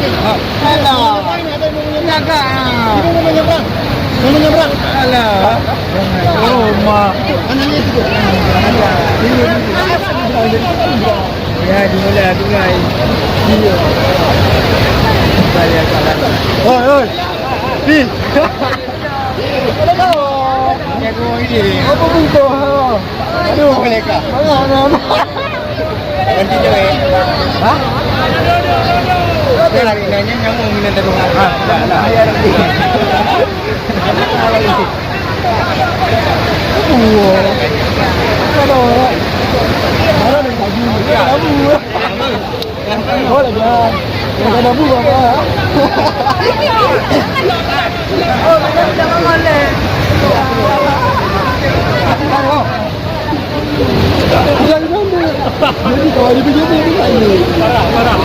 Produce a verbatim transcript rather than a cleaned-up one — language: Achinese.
Alah. Jaga. Mau nyebrang. Mau nyebrang. Alah. Oh, ma. Anaknya itu. Ya, dimulai, dimulai. Iya. Oi, oi. Pi. Jago ini. Apa bungkus? Aduh. Mereka. Mana, mana? Ganti je, eh. Hah? Dia lari nanya nyamuk minat tadi. Ah, dah, dah. Aduh. Aduh. Mana ni baju? Aduh. Oh, dah. Dah ada bunga, Pak. Oh, dah, dah, dah, dah. Dah, dah, dah. Jadi, kalau dia pergi, dia pergi. Parah, parah.